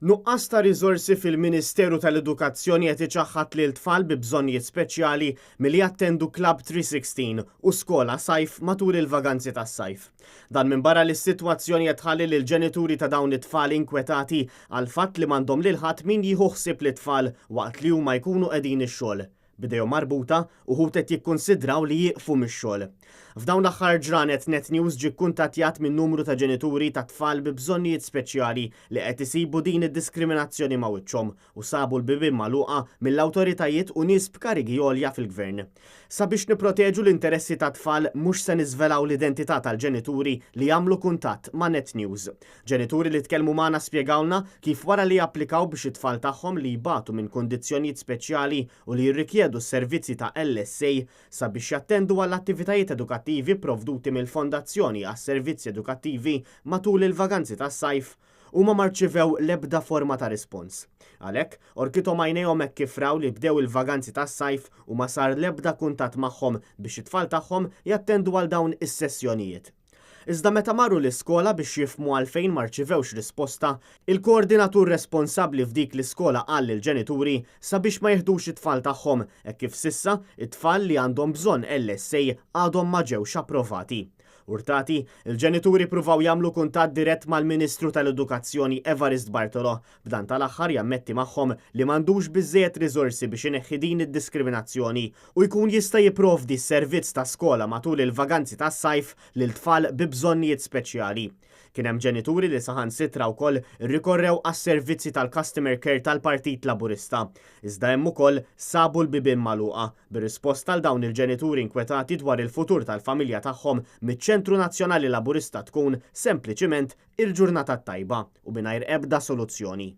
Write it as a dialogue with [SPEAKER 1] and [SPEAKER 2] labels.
[SPEAKER 1] Nuqqas ta' riżorsi fil-Ministeru tal-Edukazzjoni qed iċaħħad lil tfal bi bżonnijiet speċjali milli jattendu Club 316 u skola sajf matul il-vaganzi tas-sajf. Dan minbarra li s-sitwazzjoni qed tħalli lil ġenituri ta' dawn it-tfal inkwetati għall-fatt li m'għandhom lil ħadd min jieħu ħsieb lit-tfal waqt li huma jkunu qegħdin ix-xogħol. B'idejhom marbuta, uħud qed jikkunsidraw li jieqfu mix-xogħol. F'dawn l-aħħar ġranet Net News ġie kkuntattjat minn numru ta' ġenituri ta' tfal bi bżonnijiet speċjali li qed isibu din id-diskriminazzjoni ma' wiċċhom u sabu l-bibien magħluqa mill-awtoritajiet u nies b'karigi għolja fil-Gvern. Sabiex nipproteġu l-interessi tat-tfal mhux se niżvelaw l-identità tal-ġenituri li għamlu kuntatt ma' Net News. Ġenituri li tkellmu magħna spjegawlna kif wara li applikaw biex it-tfal tagħhom li jbatu minn kundizzjonijiet speċjali u li jirrikjedu s-servizzi ta' LSA sabiex jattendu għall-attivitajiet edukattivi pprovduti mill-Fondazzjoni għas-Servizzi Edukattivi matul il-vaganzi tas-sajf, huma ma rċivew l-ebda forma ta' rispons. Għalhekk, għorkithom għajnejhom hekk kif raw li bdew il-vaganzi tas-sajf u ma sar l-ebda kuntatt magħhom biex it-tfal tagħhom jattendu għal dawn is-sessjonijiet. Iżda meta marru l-iskola biex jifhmu għalfejn ma rċivewx risposta, il-koordinatur responsabbli f'dik l-iskola qal lill-ġenituri sabiex ma jiħdux it-tfal tagħhom hekk kif s'issa it-tfal li għandhom bżonn LSA għadhom ma ġewx approvati. Urtati, il-ġenituri pruvaw jagħmlu kuntatt dirett mal-Ministru tal-Edukazzjoni Evarist Bartolo, b'dan tal-aħħar jammetti magħhom li m'għandux biżżejjed riżorsi biex ineħħi din id-diskriminazzjoni u jkun jista' jipprovdi s-servizz ta' skola matul il-vaganzi tas-sajf lil tfal bi bżonnijiet speċjali. Kien hemm ġenituri li saħansitra wkoll irrikorrew għas-servizzi tal-customer care tal-Partit Laburista. Iżda hemm ukoll sabu l-bibien magħluqa, bir-risposta għal dawn il-ġenituri inkwetati dwar il-futur tal-familja tagħhom miċ-Ċentru Nazzjonali Laburista tkun sempliċiment il-ġurnata t-tajba u mingħajr ebda soluzzjoni.